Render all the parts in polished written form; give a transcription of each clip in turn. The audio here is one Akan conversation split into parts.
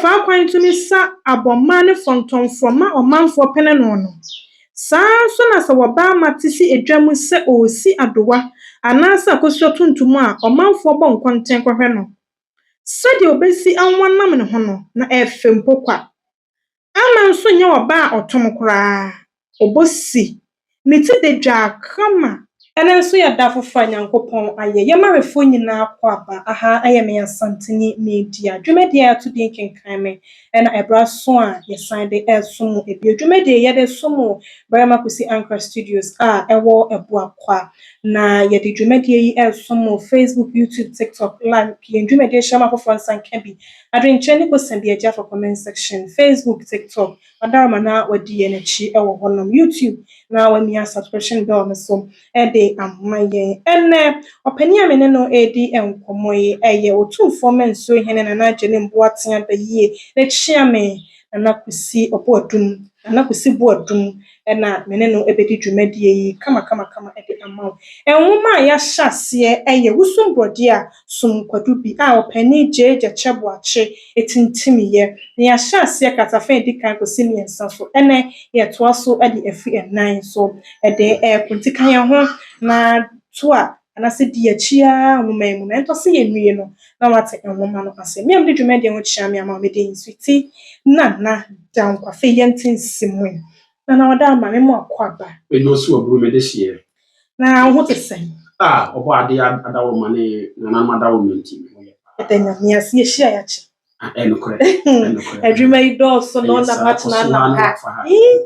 Faakwan tumi sa abɔmma ne fɔntɔmfrɔm ma ɔmanfoɔ pene no no, saa ara nso na sɛ wɔba ama te si edwa mu sɛ ɔresi adowa anaasɛ akosua tuntum a, ɔmanfoɔ bɔ nkɔntɛn kɔhwɛ no. Sɛdeɛ obesi anwanam ne ho no, na ɛyɛ fɛ mpo kwa. Ama nso nyɛ ɔbaa a ɔtom koraa. Ɔbɔ si. Ne ti da dwaa kama. Ɛno nso yɛ da foforɔ a Nyankopɔn ayɛ. Yɛn awefoɔ nyinaa kɔ aba. Aha yɛ me Asanteni Media. Dwumadie a yɛato din Kenkan Me ɛna ɛberɛ aso a yɛsan de ɛresom mo bio. Dwumadie yi yɛde som mo Barima Kwesi Ankrah Studios a ɛwɔ Abuakwa. Na yɛde dwumadie yi ɛresom mo Facebook, YouTube, TikTok, live. Yɛn dwumadie hyɛ ma afoforɔ nsa nka bi. Adwenkyerɛ ne kosa bi agya for comment section. Facebook, TikTok, Adaroma na wadi yɛn akyi ɛwɔ hɔnom. YouTube na wamia subscription bell no so ɛde ama yɛn. Ɛnnɛ, ɔpanin a me ne no redi nkɔmmɔ yi ɛyɛ Otumfoɔ Mansuo Hene Nana Agyenim Boateng Abayie n'Akyiame Nana Kwesi Ɔboadum. Nana Kwesi Boadum ɛna me ne no bɛdi dwumadie yi kamakamakama de ama wo. Nwoma a yɛahyɛ aseɛ ɛyɛ Wusum Borɔdeɛ a Som Kwadu Bi a ɔpanin J. Gyekye Boakye etintimiiɛ. Na yɛahyɛ aseɛ kratafa a edi kan kɔsi mmiɛnsa so. Ɛnnɛ, yɛtoa so de afiri ɛnan so de ɛrekɔ. Nti ka yɛn ho na to a anaasɛ di akyi ara nwoma yi mu na ɛntɔ sɛ yɛnwie no na wate nwoma no ase. Me a mede dwumadie ho kyea me ama wo, mede Nswiti Nana Dankwa. Afei yɛnte nsɛm yi. Nana ɔda ama me mo akɔ aba. Ɛno nso wɔ buru mede hyeɛ. Na wo ho te sɛn? A ɔbɔ ade adawoma ne nananom adawoma nti me ho yɛ paa. Ɛda Nyame ase yɛhyia yɛakyɛ. Ah, ɛnokorɛ. Ɛnokorɛ. Adwuma yi dɔɔso na Ɛyɛ ɔnam saa, ha tena kɔ so nam ara na ha. wafa ha. Ii,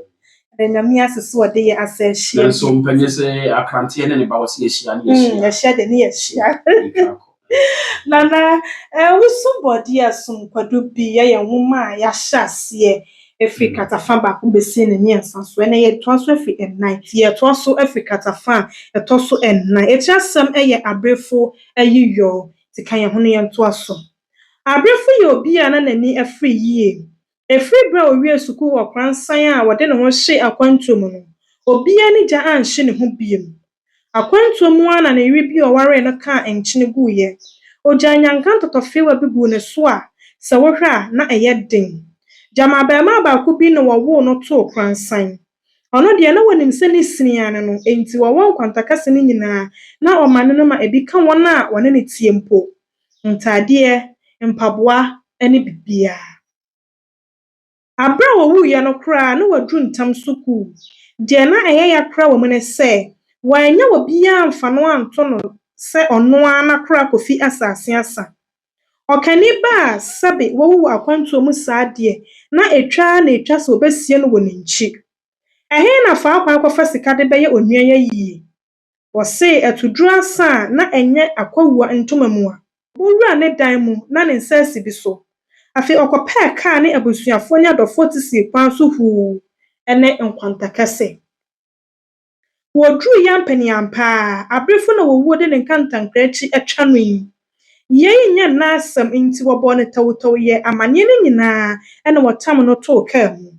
Ɛda Nyame ase sɛ ɔde yɛ asa ahyia. Nanso mpanyɛ sɛ akranteɛ ne ne ba wɔ sɛ yɛhyia ne yɛhyia. Yɛhyia de ne yɛhyia. Yɛtwa akɔ. Nana, Wusum Borɔdeɛ a Som Kwadu Bi yɛyɛ nwoma a yɛahyɛ aseɛ efiri katafa baako besi ne mmiɛnsa so. Ɛnɛ yɛtoa so afiri ɛnan. Nti yɛtoa so afiri katafa a ɛtɔ so ɛnan. Etiri asɛm ɛyɛ abrefo ayiyɔ. Nti ka yɛn ho no yɛntoa so. Abrefo yɛ obi a na n'ani afiri yie. Efiri bere a owie sukuu wɔ Koransan a wɔde ne ho hyee akwantuo mu no, obiara ani gya anhye ne ho bio. Akwantuo mu ara na ne yere bi a ɔwaree no kaa nkyene guiɛ. Ogyaa nyanka ntɔtɔfewa bi guu ne so a sɛ wohwɛ a na ɛyɛ den. Gyama abarimaa baako bi na wɔwoo no too Koransan. Ɔno deɛ na wɔnim sɛ ne sini ano no, enti wɔwɔ nkwantakɛse no nyinaa na ɔma ne no ma ebi ka wɔn a wɔne no tie mpo. Ntaadeɛ, mpaboa ne biribiara. Abere a wɔwuiɛ no koraa na waduru ntam sukuu. Deɛ na ɛyɛ ya koraa wɔ mu ne sɛ, wannya obiara amfa no anto no sɛ ɔno ara n'akora Kofi Asase asa. Ɔkani ba a sɛbe wawu wɔ akwantuo mu saa deɛ, na etwa ara na etwa sɛ obesie no wɔ ne nkyi. Ɛhe na Faakwan akɔfa sika de bɛyɛ onua yi ayie? Wɔse atuduro asa a na ɛnyɛ akwawua ntoma mu a, owura ne dan mu na ne nsa asi bi so. Afei ɔkɔpɛɛ kaa ne abusuafoɔ ne adɔfoɔ te sii kwan so huu ne nkwantakɛse. Wɔduruu ampaniampa a, abrefo na owuo de ne nkantankra akyi atwa no yi. Yei nyɛ n'asɛm nti wɔbɔɔ no tawtaw yɛɛ amanneɛ no nyinaa ɛna wɔtam no too kaa mu.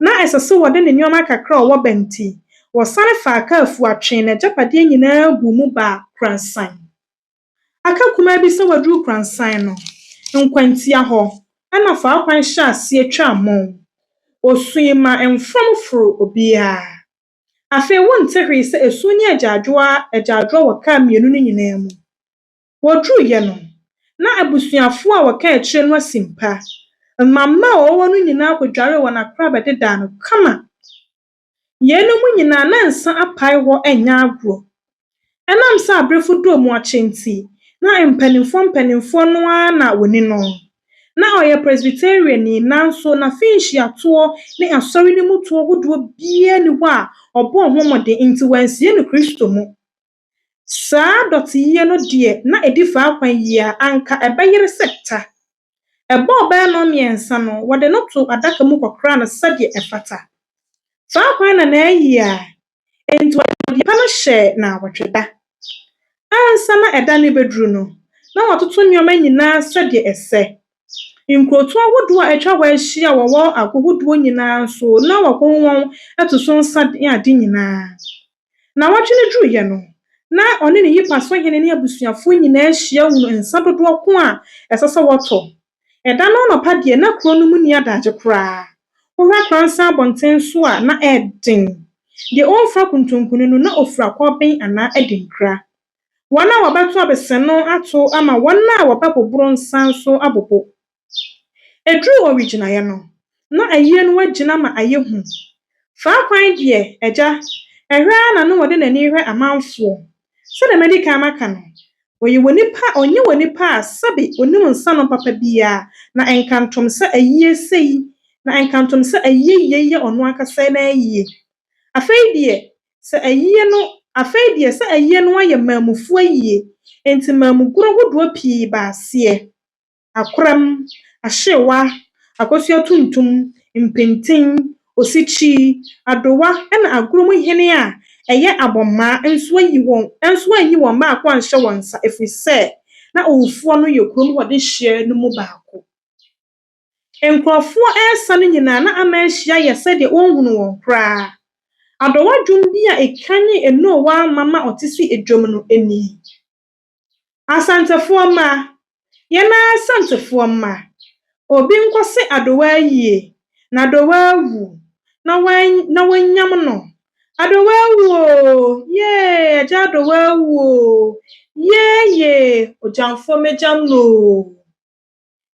Na ɛsɛ sɛ wɔde ne nneɛma kakra a ɔwɔ ba nti, wɔsane faa kaa fua twee n'agyapadeɛ nyinaa guu mu baa Koransan. Aka kumaa bi sɛ wɔaduru Koransan no, nkwantia hɔ, ɛna Faakwan hyɛɛ aseɛ twaa mmɔn. Osui ma mfram foro obiara. Afei wonte hwee sɛ esu ne agyaadwoa agyaadwoɔ wɔ kaa mmienu no nyinaa mu. Wɔduruiɛ no, na abusuafoɔ a wɔka akyire no asi mpa. Mmammaa a wɔwɔ no nyinaa kɔdwaree wɔn akora bɛdedaa no kama. Yeinom nyinaa na nsa apae hɔ nyɛ agorɔ. Ɛnam sɛ abrefo dɔɔ mu akyɛ nti, na mpanimfoɔ mpanimfoɔ no ara na wɔni no. Na ɔyɛ Presbyteriani nanso n'afenhyiatoɔ ne asɔre no mu toɔ hodoɔ biara nni hɔ a ɔbɔɔ ho mmɔden nti wansie no Kristo mu. Saa dɔteyie no deɛ na ɛdi Faakwan yie a anka ɛbɛyere sɛ ta. Ɛbɔɔ bɛyɛ nnɔnmmiɛnsa no, wɔde no too adaka mu kɔkoraa no sɛdeɛ ɛfata. Faakwan na n'ayi a, enti wɔde pa no hyɛɛ naawɔtwe da. Ansa na ɛda no bɛduru no, na wɔatoto nneɛma nyinaa sɛdeɛ ɛsɛ. Nkurotoɔ ahodoɔ a atwa hɔ ahyia a wɔwɔ agohodoɔ nyinaa nso, na wɔkɔn wɔn ato so nsa ne ade nyinaa. Naawɔtwe no duruiɛ no, na ɔne ne yipasohene ne abusuafoɔ nyinaa ahyia hunu nsa dodoɔ ko a ɛsɛ sɛ wɔtɔ. Ɛda no anɔpa deɛ, na kuro no mu nni adagye koraa. Wohwɛ Akransa abɔnten so a, na ɛyɛ den. Deɛ ɔmfura kuntunkuni no, na ɔfura kɔben anaa adinkra. Wɔn a wɔbɛto abese no ato ama wɔn a wɔbɛboboro nsa nso abobo. Ɛduruu owigyinaeɛ no, na ayie no agyina ma ayɛ hu. Faakwan deɛ, agya, ɛhwɛ ara na na ɔde n'ani rehwɛ amanfoɔ. Sɛdeɛ madi kan maka no, ɔyɛ onipa ɔnyɛ onipa a sɛbe ɔnim nsanom papa biara, na nkantom sɛ ayie sei, na nkantom sɛ ayie yei yɛ ɔno ankasa n'ayie. Afei deɛ, sɛ ayie no afei deɛ sɛ ayie no ayɛ mmamufoɔ ayie, enti mmamugorɔ hodoɔ pii baa aseɛ. Akoram, ahyewa, akosua tuntum, mpintin, osikyi, adowa ɛna agorɔ mu hene a ɛyɛ abɔmmaa nso ayi wɔn nso anyi wɔn baako anhyɛ wɔn nsa ɛfiri sɛ na owufoɔ no yɛ kurom hɔ dehyeɛ no mu baako. Nkurɔfoɔ resa no nyinaa na ama ahyia yɛ sɛdeɛ ɔnhunu wɔn koraa. Adɔwa dwom bi a ɛkanyan Enowa ama ma ɔte si dwom no nie. Asantefoɔ mma, yɛn ara Asantefoɔ mma, obi nkɔse Adowa ayie, na Adowa awu, na na wɔanyam no. Adowa awu oo, yee, agya Adowa awu oo, yee yee, ogyamfoɔ mmɛgyam no oo.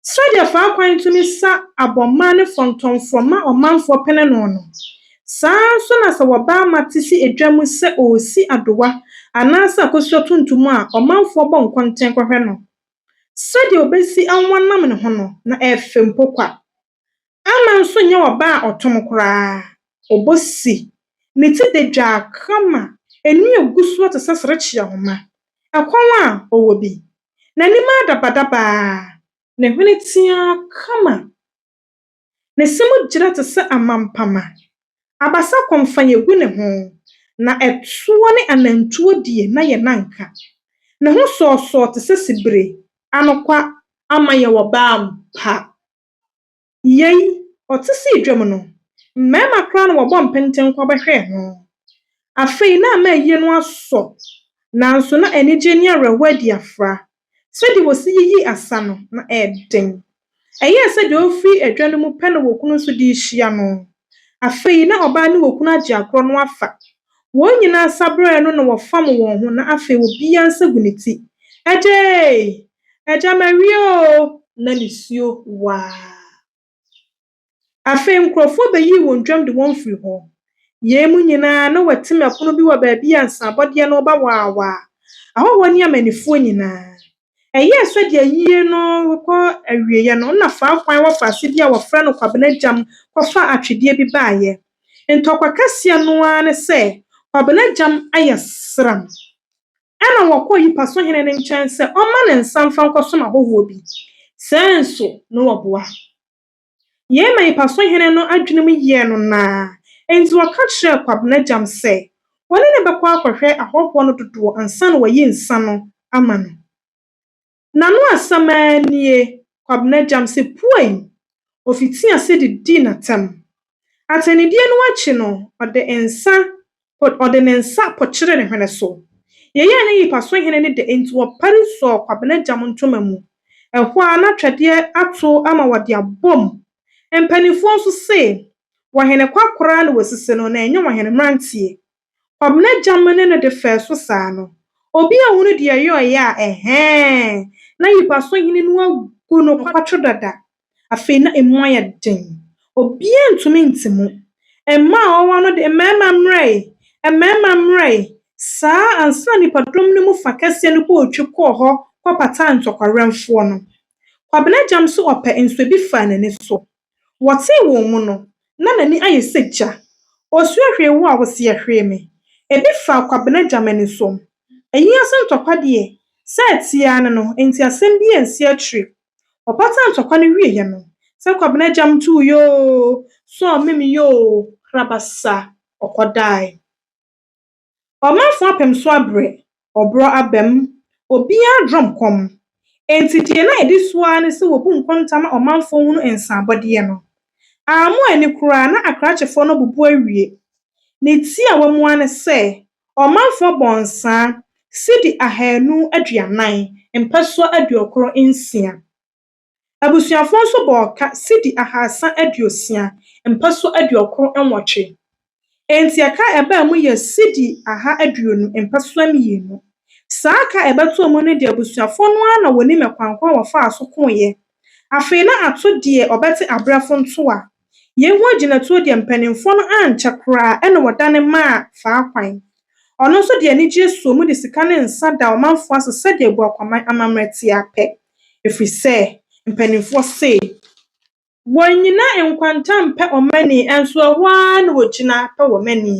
Sɛdeɛ faakwan tumi sa abɔmmaa ne fɔntɔmfrɔm ma ɔmanfoɔ pene no no, saa ara nso na sɛ wɔba ama te si edwa mu sɛ ɔresi adowa anaasɛ akosua tuntum a, ɔmanfoɔ bɔ nkɔntɛn kɔhwɛ no. Sɛdeɛ ɔbɛsi anwanam ne ho no, na ɛyɛ fɛ mpo kwa. Ama nso nyɛ ɔbaa a ɔtom koraa. Ɔbɔ si. Ne ti da dwaa kama. Ani egu soɔ te sɛ serekye ahoma. Ɛkɔn a, ɔwɔ bi. N'anim adabadabaa. Ne hwene teaa kama. Ne se mu gyina te sɛ amampama. Abasa kɔmfan gu ne ho, na ɛtoɔ ne anantuo deɛ na yɛ nanka. Ne ho sɔɔsɔɔ te sɛ sibire. Anokwa, ama yɛ ɔbaa ampa. Yei, ɔte sii dwam no, mmarima koraa na wɔbɔ mpenten kɔ bɛhwɛɛ ho. Afei na ama ayie no asɔ, nanso na anigye ne awerɛhoɔ adi afra. Sɛdeɛ wɔsi yiyii asa no, na ɛyɛ den. Ɛyɛɛ sɛ deɛ ɔrefiri adwa no mu pɛ na okunu nso de rehyia no. Afei na ɔbaa ne okunu agye agorɔ no afa. Wɔn nyinaa nsa brɛɛ no na wɔfam wɔn ho na afei obiara nsa gu ne ti. Agya ei! Agya mawie oo! Na nisuo waa. Afei nkurɔfoɔ bɛyii wɔn dwam de wɔn firii hɔ. Yei mu nyinaa na wɔatim ɛpono bi wɔ baabi a nsabɔdeɛ no reba waawaa, ahɔhoɔ ne amannifoɔ nyinaa. Ɛyɛɛ sɛdeɛ ayie no rekɔ awieeɛ no, na faakwan wɔ faase bi a wɔfrɛ no Kwabena Gyam kɔfaa atwedeɛ bi baeɛ. Ntɔkwa kɛseɛ no ara ne sɛ Kwabena Gyam ayɛ sram. Ɛnna wɔkɔɔ Yipasohene no nkyɛn sɛ ɔmma ne nsa mfa nkɔsom ahɔhoɔ bi. Sɛɛ nso na wɔboa. Yei ma Yipasohene no adwenem yɛɛ no naa, enti ɔka kyerɛɛ Kwabena Gyam sɛ ɔne no bɛkɔ akɔhwɛ ahɔhoɔ no dodoɔ ansa na wayi nsa no ama no. N'ano asɛm ara nie, Kwabena Gyam se puei! Ɔfitii ase didii n'atɛm. Atɛnnidie no akyi no, ɔde nsa ɔde ne nsa pɔkyeree ne hwene so. Yei anyɛ Yipasohene no dɛ enti ɔpari sɔɔ Kwabena Gyam ntoma mu. Ɛhɔ ara na twɛdeɛ ato ama wɔde abom. Mpanimfoɔ nso se, Ɔhene kwakoraa na wɔasisi no na ɛnyɛ ɔhene mmeranteɛ. Kwabena Gyam ne no de fɛɛ so saa no, obi anhunu deɛ ɛyɔeɛ a, ɛhɛɛ, na Yipasohene no agu no kwatwo dada. Afei na emu ayɛ den. Obiara ntumi nte mu. Mmaa a wɔwɔ hɔ no de, Mmarima mmra ei! Mmarima mmra ei! Saa ara ansa na nnipadɔm no mu fa kɛseɛ no bɔɔ twi kɔɔ hɔ kɔpataa ntɔkwawɛmfoɔ no. Kwabena Gyam nso ɔpɛ nso ebi faa n'ani so. Wɔtee wɔn mu no, na n'ani ayɛ sɛ gya. Osuo hwee wo a, woseɛ hwee me. Ebi faa Kwabena Gyam ani so. Ayi ase ntɔkwa deɛ, sɛ ɛteɛ ara ne no, enti asɛm bi ansi akyire. Wɔpataa ntɔkwa no wieeɛ no, sɛ Kwabena Gyam tuiɛ oo, sɛ ɔmemeeɛ oo, hrabasa, ɔkɔdae. Ɔmanfoɔ apem so abrɛ, ɔborɔ abam, obiara drum kɔm. Enti deɛ na ɛdi so ara ne sɛ wɔbu nkonta ma ɔmanfoɔ hunu nsaabɔdeɛ no. Ammo ani koraa na akrakyefoɔ no abubu awie. Ne tiawa mu ara ne sɛ, ɔmanfoɔ bɔɔ nsaa sidi 240, mpɛsoa 96. Abusuafoɔ nso bɔɔ ka sidi 360, mpɛso 98. Enti ɛka a ɛbaa mu yɛ sidi 120, mpɛsoa 2. Saa ka a ɛbɛtɔɔ mu no deɛ abusuafoɔ no ara na wɔnim ɛkwan ko a wɔfaa so koeɛ. Afei na ato deɛ ɔbɛte abrɛfo ntoa. Yei ho agyinatuo deɛ mpanimfoɔ no ankyɛ koraa ɛna wɔdane maa Faakwan. Ɔno nso de anigyeɛ soo mu de sika ne nsa daa ɔmanfoɔ ase sɛdeɛ Abuakwaman amammerɛ te ara pɛ. Ɛfiri sɛ, mpanimfoɔ se, wɔnnyina nkwanta mpɛ ɔmani nso ɛhɔ ara na wɔgyina pɛ wɔmani.